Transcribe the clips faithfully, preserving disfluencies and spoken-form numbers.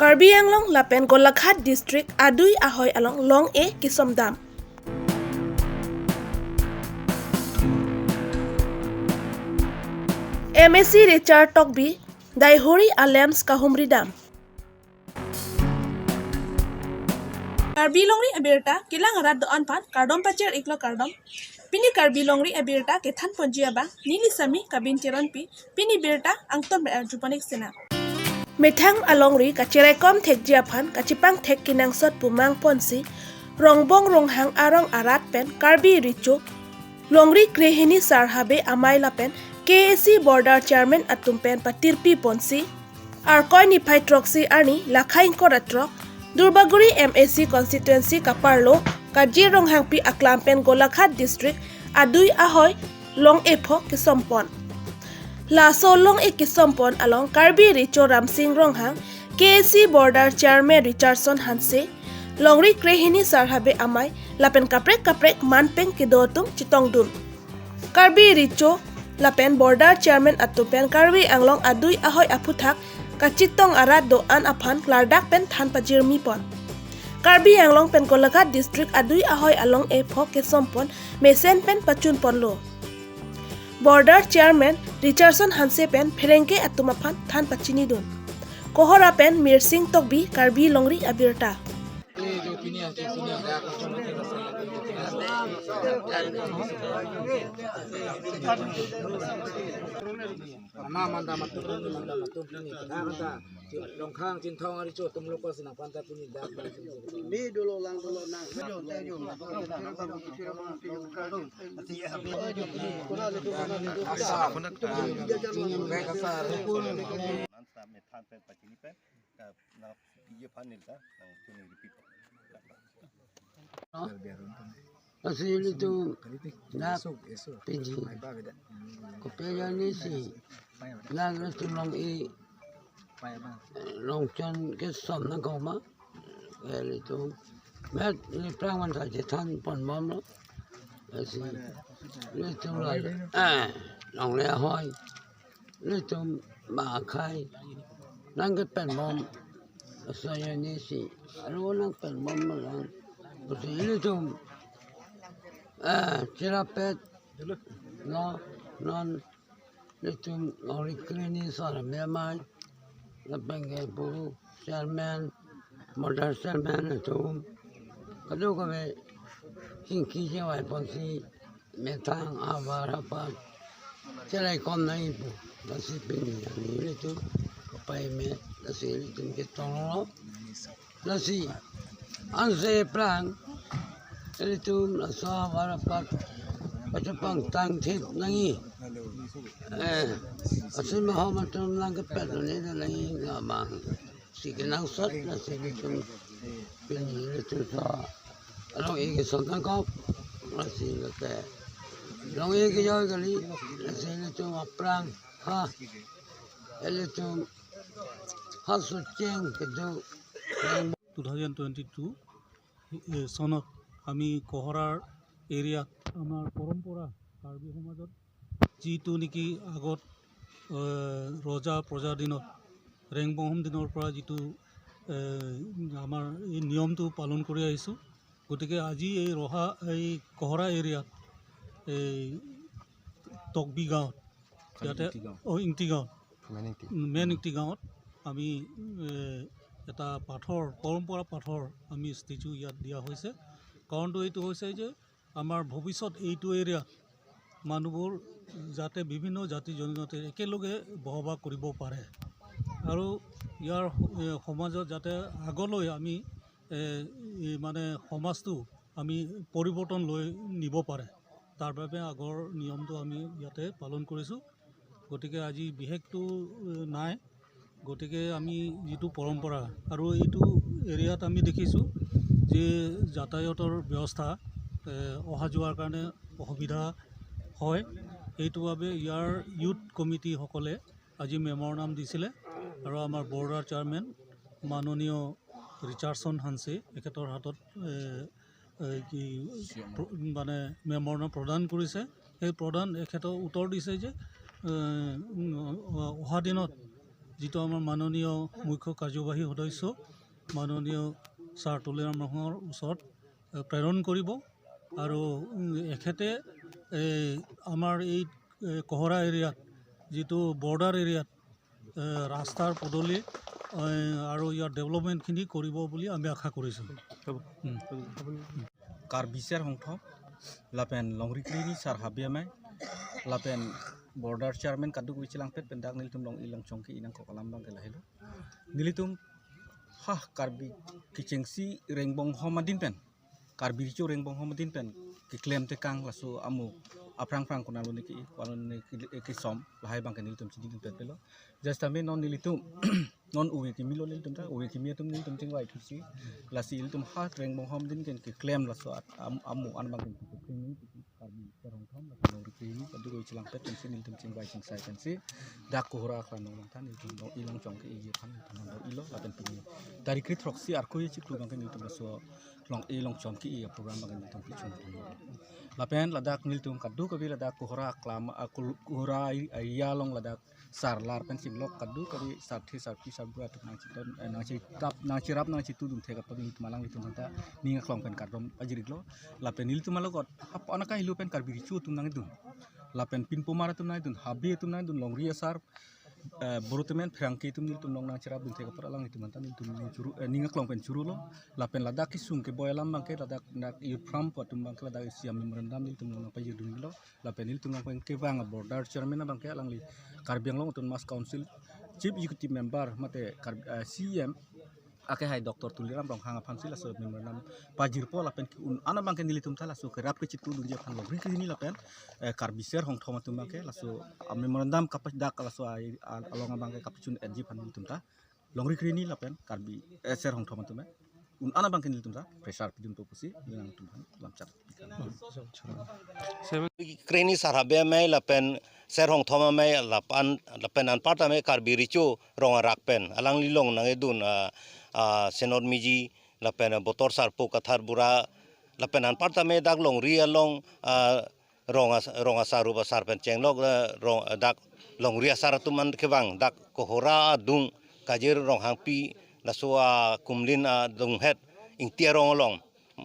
Karbi Anglong lapen Golaghat District adui ahoi along long-e kesomdam. M A C Richard Tokbi daihuri a-lamps kahumridam. Karbi longri abirta kelang arat do-an aphan kardom pachir-iklo kardom. Pini Karbi longri abirta kethan ponji abang neli Sami Kabin Teronpi, pini birta angton ber arjupanik sena. Methang alongri kacheraikom thekji aphan kachepangthek kenangsot pu mang ponsi Rongbong Ronghang arong arat pen Karbi Recho longri krehini Sar Habe Amei lapen K A C border chairman atum pen patirpi ponsi Arkoi niphai throksi arni lakhai ingkoi ra throk Duarbagori M A C constituency kaparlo Kajir Ronghangpi aklam pen Golaghat District adui ahoi long-e pho kesompon. Laso long-e kesompon along Karbi Recho Ramsing Ronghang, K A C border chairman Richardson Hanse, longri krehini Sar Habe Amei lapen kaprek kaprek manpeng kedo atum chetongdun. Karbi Recho lapen border chairman atum pen Karbi Anglong adui ahoi aphuthak kachetong arat do-an aphan klardak pen than pajirmi pon. Karbi Anglong pen Golaghat District adui ahoi along-e pho kesompon mesen pen pachun ponlo. Border chairman Richardson Hanse pen pherangke atum aphan than pachinidun. Kohora pen Mirsing Tokbi, Karbi longri abirta. Mama manda matu, manda matu, manda matu. Longkhang Chinthong ari cho tum loko sinang panta puni dak. Ni dolo lang dolo nang. Asar. Asar. Methan pen pachini pen, ka na iye panel ta, nang chuni repeat. Asili tu nak piji. Kopejani si nang tu long-e, longchon kesom nangkoma. Asili tu met ni prang man sa chethan ponbomlo. Asili tu la, eh, longle ahoi. Ilitum bang akhei nangkepen bom, asai arni si aro nangpen bom malang. Pusi ilitum, eh, cherapet lo non ilitum longri krehini Sar Habe Amei lapen ke pu chairman, border chairman atum, kadokave chingki chevai ponsi methang abar apar cheraikom nangji pu. Lasi pini arni ilitum kapaime, lasi ilitum ketonglo. Lasi anse aphrang ilitum laso abar apar pachepangthang thip nangji. Eh, asin mahom atum nangkepet nangji nangji ngamang. Si kenangsot lasi ilitum pini ilitum so long-e kesom nangkok, lasi lote long-e kejoi kali, lasi ilitum aphrang ha ilitum ha sucheng kedo. Two thousand twenty-two, eh, চনত আমি কহৰাৰ এৰিয়াত আমাৰ পৰম্পৰা কাৰ্বি সমাজত যিটো নেকি আগত, এ, ৰজা প্ৰজাৰ দিনত, ৰেংবংশম দিনৰ পৰা যিটো, এ, আমাৰ এই নিয়মটো পালন কৰি আহিছোঁ। গতিকে আজি এই ৰহা, এই কহৰা এৰিয়াত, এই তকবি গাঁৱত, ইয়াতে, ইংটি গাঁও। অ, ইংটি গাঁৱত, মেন ইংটি। মেন ইংটি গাঁৱত আমি, এ, এটা পাঠৰ, পৰম্পৰা পাঠৰ আমি ষ্টেচু ইয়াত দিয়া হৈছে। কাৰণটো এইটো হৈছে যে আমাৰ ভৱিষ্যত এইটো এৰিয়াত মানুহবোৰ যাতে বিভিন্ন জাতি জনজাতি একেলগে বসবাস কৰিব পাৰে আৰু ইয়াৰ স-, এ, সমাজত যাতে আগলৈ আমি, এ, এই মানে সমাজটো আমি পৰিৱৰ্তন লৈ নিব পাৰে, তাৰ বাবে আগৰ নিয়মটো আমি ইয়াতে পালন কৰিছোঁ। গতিকে আজি বিশেষটো, এ, নাই। গতিকে আমি যিটো পৰম্পৰা আৰু এইটো এৰিয়াত আমি দেখিছোঁ যে যাতায়াতৰ ব্যৱস্থা, এ, অহা যোৱাৰ কাৰণে অসুবিধা হয়। সেইটো বাবে ইয়াৰ ইউথ কমিটিসকলে আজি মেমৰেণ্ডাম দিছিলে আৰু আমাৰ বৰ্ডাৰ চেয়াৰমেন মাননীয় ৰিচাৰ্ডছন হানছে এখেতৰ হাতত, এ, এ, কি প্ৰ-, মানে মেমৰেণ্ডাম প্ৰদান কৰিছে। সেই প্ৰদান এখেতে উত্তৰ দিছে যে, এ, উম, অ-, অহা দিনত যিটো আমাৰ মাননীয় মুখ্য কাৰ্যবাহী সদস্য মাননীয় ছাৰ তুলিৰাম ৰংহাঙৰ ওচৰত এ, প্ৰেৰণ কৰিব। আৰু উম, এখেতে এই আমাৰ এই এ, কহৰা এৰিয়াত যিটো বৰ্ডাৰ এৰিয়াত এ, ৰাস্তাৰ পদূলি এ, আৰু ইয়াৰ ডেভেলপমেণ্টখিনি কৰিব বুলি আমি আশা কৰিছোঁ। উম। Karbi Ser Hongthom lapen Longri Krehini Sar Habe Amei lapen border chairman kadokave chelangpet pen dak nelitum long-e longchong ke-e nangkok alam abangke lahelo. Nelitum ha Karbi kechengsi rengbonghom adin pen, Karbi Recho rengbonghom adin pen keklem tekang laso amu aphrang phrang konatlo ne ke-e, konatlo ne ke-e, kesom, lahai abangke nelitum chini dun pen pelo. Just tame non nelitum non ove kimi lo nelitum ta, ove kimi atum nelitum chingvai thusi, lasi ilitum ha rengbonghom adin pen keklem laso at-, am-, amu an abangke keklem Karbi Ser Hongthom lapen Longri Krehini kadokave chelangpet pensi nelitum chingvai chingsai pensi dak Kohora aklam along ta nelitum long-e longchong ke-e aphan nelitum long-elo lapen pini tarik kre-throksi Arkoi achiklo abangke nelitum laso long-e longchong ke-e program abangke nelitum pichung. Lapen ladak nelitum kadokave ladak Kohora aklam, a, Kol-, Kohora area along ladak sar lar pen chinglok kadokave sarthe sarpi sarbura atum nangchiton, eh, nangchitap, nangcherap nangchitudun thek apot nelitum alanglitum aphanta ning aklong pen kardom pajir-iklo. Lapen nelitum along kot hap anaka hilo pen Karbi Recho atum nangdun, lapen pinpomar atum nangdun, Habe atum nangdun, Longri asar, eh, Borotemen Pherangke atum nelitum long nangcherapdun thek apot alanglitum aphanta nelitum ning churu, eh, ning aklong pen churulo. Lapen ladak kesung keboi alam abangke ladak nak youth forum pu atum abangke ladak isi a-memorandum nelitum long nangpajirdunlo. Lapen nelitum nangpeng kevang a-border chairman abangke alangli Karbi Anglong Autonomous Council Chief Executive Member mate Karbi, eh, C E M akehai Doctor Tuliram Ronghang aphansi laso memorandum pajirpo lapen ke-un an abangke nelitum ta laso kerap kechitudunji aphan Longri Krehini lapen, eh, Karbi Ser Hongthom atum abangke laso, ah, memorandum kapadak laso ai, ah, along abangke kapachun-etji aphan nelitum ta Longri Krehini lapen Karbi, eh, Ser Hongthom atum un an abangke nelitum ta pressure pidunpo pusi nelitum aphan lamchak. Krehini Sar Habe Amei lapen Ser Hongthom Amei lapen, lapen anparta amei Karbi Recho rong arak pen alangli long nangkedun, ah, ah, Senot Miji lapen, ah, Botor Sarpo Kathar Bura lapen anparta amei dak Longri along, ah, rong as-, rong asar rup asar pen chenglok, eh, rong, eh, dak Longri asar atum an kevang dak Kohora adung Kajir Ronghangpi laso akumlin adunghet Ingti arong along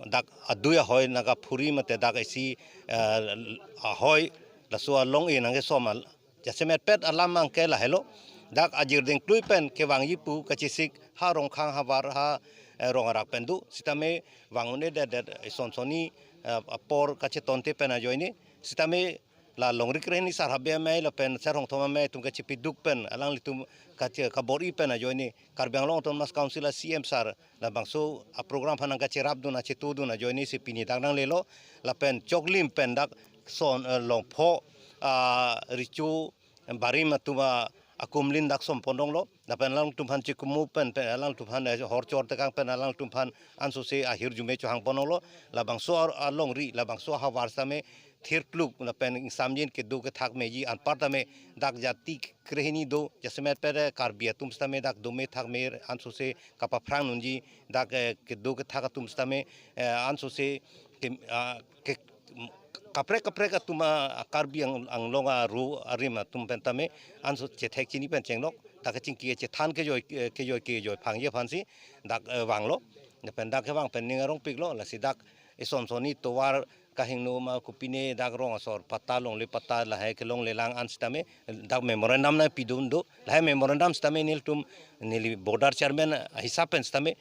dak adui ahoi nangkaphuri mate dak isi, eh, ahoi laso along-e nangkesom al-, jasemet pet alam abangke lahelo. Dak ajir dengklui pen kevangji pu kachesik ha Rongkhang havar ha, eh, rong arak pen do sitame vang un-edet det ison sonni, eh, apor kachetonte pen ajoine sitame la Longri Krehini Sar Habe Amei lapen Ser Hongthom Amei atum kachepiduk pen alanglitum kache-, kabor-i pen ajoine Karbi Anglong Autonomous Council a-C E M sir labangso a-program aphan nangkacherapdun achetudun ajoine si pini dak nanglelo lapen choklim pen dak son, eh, longpho, ah, Recho barim atum a-, akumlin dak sompondonglo. Lapen alangtum aphan chekumu pen, pen alangtum aphan, eh, hor chor tekang pen alangtum aphan ansose ahirjume chohangponlo. Labangso ar-, alongri, labangso ahavar sitame thirkluk lapen ingsamjin kedo kethak meji anparta amei dak jati krehini do, jasemet pet, eh, Karbi atum sitame dak dome thakme ansose kapaphrang nunji dak, eh, kedo kethak atum sitame, eh, ansose ke, ah, ke, kaprek kaprek atum a, a Karbi Ang-, Anglong aru arim atum pen tame anso chethek chini pen chenglok dak kachingki chethan kejoi, eh, kejoi kejoi phangji aphansi dak, eh, vanglo. Lapen dak kevang pen ning arongpiklo, lasi dak ison sonni tovar kahingno ma kopine dak rong asor patta longle patta lahai kelonglelang an sitame dak memorandum nangpidun do, lahai memorandum sitame nelitum neli border chairman ahisap pen sitame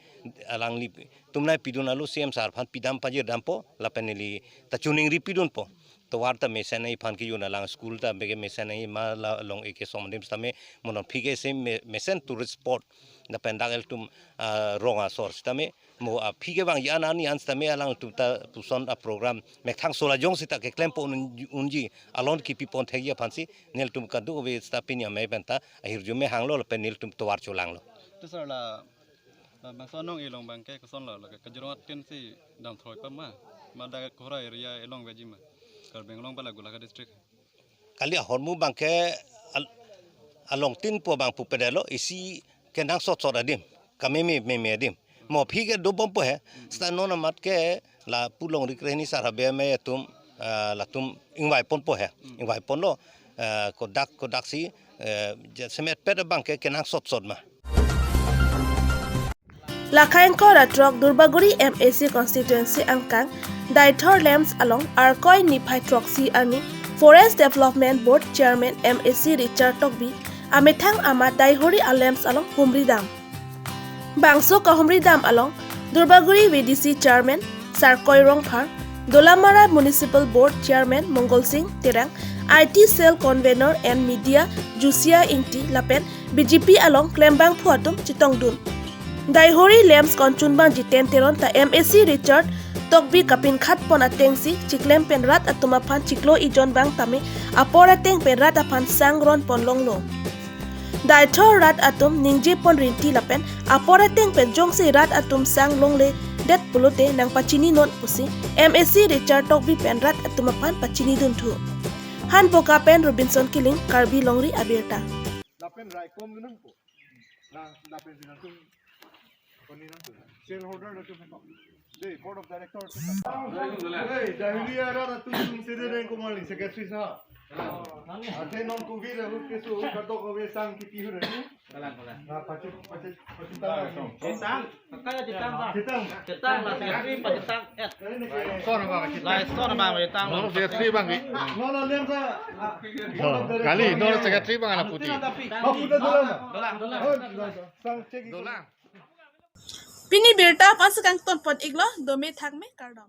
alanglitum nangpidun alo C E M sir aphan pidam pajirdampo lapen neli ta choningri pidunpo. Tovar ta mesen nangji aphan kejun alang school ta bege mesen nangji ma la long-e kesom adim sitame mo non aphi ke isi me-, mesen tourist spot lapen dak ilitum, ah, rong asor sitame mo aphi kevangji an arni an sitame alangtum ta puson a-program methang sola jong sita keklempo un-, unji alon kipipon thekji aphansi nelitum kadokave sita pini amei pen ta ahirjume hanglo lapen nelitum tovar cholanglo. To sir la, la bangso anong elong abangke kosonlo, la Kajirong Atin si damthroi pa ma, ma dak Kohora area elong veji ma, Karbi Anglong ba la Golaghat district. Kali ahormu abangke al-, alongtin pu abang pupedetlo, isi kenangsot sot adim, kameme meme adim. Mo aphi ke dobompo he, sita non amat ke lapu Longri Krehini Sar Habe Amei atum, ah, latum ingvaiponpo he, ingvaiponlo, ah, kodak kodaksi eh, jasemet pet abang ke kenangsot sot ma. Lakhai ingkoi ra throk Durbaguri M A C constituency angkang Daithor Lamps along Arkoi niphai throksi arni Forest Development Board Chairman M A C Richard Tokbi amethang amat Daihori a Lamps along humri dam. Bangso kahumri dam along Durbaguri V D C Chairman Sarkoi Rongphar, Dolamara Municipal Board Chairman Mongol Sing Terang, I T Cell Convener and Media Jusia Ingti lapen B J P along klembangphu atum chetongdun. Daihori Lamps konchunbang Jiten Teron ta M A C Richard Tokbi kapinkhat pon atengsi chiklem pen rat atum aphan chiklo ijon bang tame apor ateng pen rat aphan sang ron pon longlo. Daithor rat atum ningje pon rinti lapen apor ateng pen jongsi rat atum sang longle det pulote nangpachini non pusi M A C Richard Tokbi pen rat atum aphan pachini dunthu. Hanboka pen Robinson Killing, Karbi Longri Abirta. Lapen raikom nangpo. Na, lapen si nangtum, koni nangtum. Shareholder nangtum heko. Dei, board of director nangtum. Dei, Daihori arat atum sede reng kumali, secretary sahab. Athe non covid ahut keso kadokave sang kipi hure. Na, pachit, pachit, pachit tang. Chetang. Chetang, Bang. Chetang. Chetang, la secretary, Pak Chetang. Eh. Lai, son, Bang, Chetang. Lai, son, Bang, Chetang. Nono secretary, Bang, ki. Nono Lamps, ah, oh, kali, nono secretary, Bang, anak putih. Bang, puta Dolang, Bang. Dolang. Oh, Dolang. Sang cek itu. Dolang. Pini birta aphan si kangton pon iklo, dome thakme, kardom.